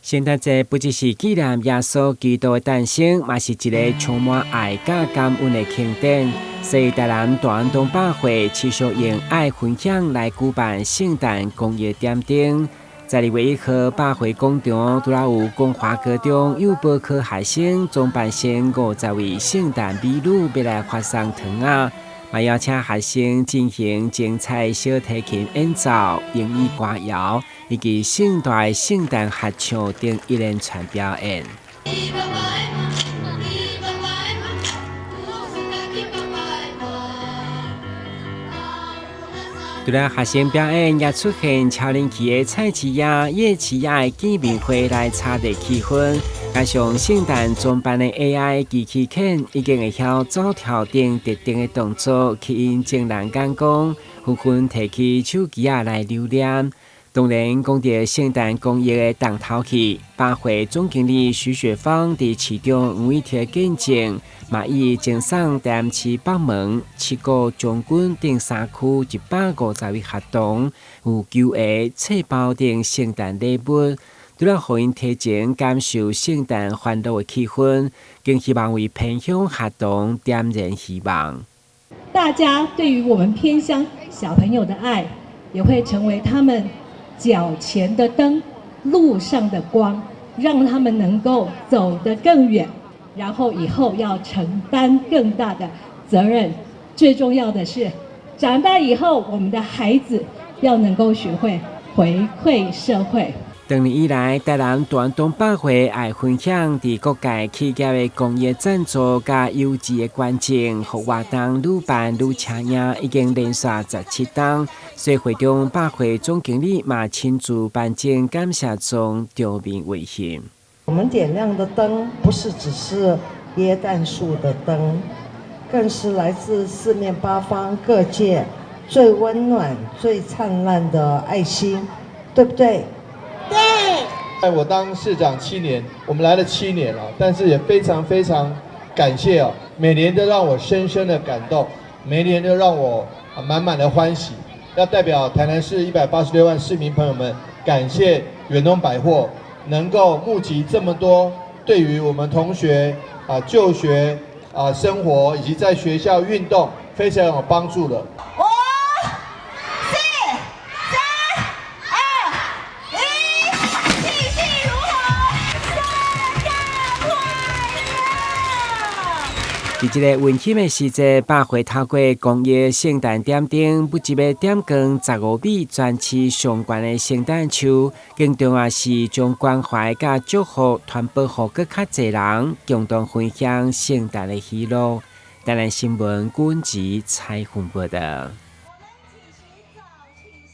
聖誕節不只是紀念耶穌基督的誕生，嘛是一个充滿愛佮感恩的慶典。所以台南大安東百貨持續用愛分享來舉辦聖誕公益點燈。在2月1號百貨廣場，除了有光華高中幼保科學生裝扮成50位聖誕美女，欲來發送糖仔，嘛邀請學生進行精彩小提琴演奏、英語歌謠，以及盛大的聖誕合唱等一連串表演。除了學生表演，也出現超人氣的菜市仔、夜市仔的見面會來炒熱氣氛。加上聖誕裝扮的 AI 機器犬已經會曉走跳等特定的動作，吸引眾人眼光，紛紛提起手機仔來留念。當然，講著聖誕公益的重頭戲，百貨總經理徐雪芳佇市長黃偉哲見證，嘛以贈送台南市北門、七股、將軍等三區150位學童，有球鞋、冊包等聖誕禮物，除了予𪜶提前感受聖誕歡樂的氣氛，更希望為偏鄉學童點燃希望。大家對於我們偏鄉小朋友的愛，也會成為他們腳前的燈，路上的光，讓他們能夠走得更遠，然後以後要承擔更大的責任。最重要的是，長大以後，我們的孩子要能夠學會回饋社會。長年以來，台南大安東百貨愛分享，佇各界企業的公益贊助佮優質的捐贈，予活動愈辦愈車贏，已經連續17冬。所以會長百貨總經理嘛親自頒贈感謝狀，場面溫馨。我們點亮的燈不是只是耶誕樹的燈，更是來自四面八方各界最溫暖、最燦爛的愛心，對不對？對。在我當市長7年，我們來了7年了，但是也非常非常感謝哦，每年都讓我深深的感動，每年都讓我滿滿的歡喜。要代表台南市186萬市民朋友們，感謝遠東百貨能夠募集這麼多對於我們同學啊就學啊生活以及在學校運動非常有幫助的。五、四、三、二、一，氣勢如虹，聖誕快樂！佇這个溫馨的時節，百貨透過公益聖誕點燈，不只欲點光15米全市上懸的聖誕樹，更重要是將關懷佮祝福傳播予閣較濟人，共同分享聖誕的喜樂。台南新聞郭文吉採訪報導。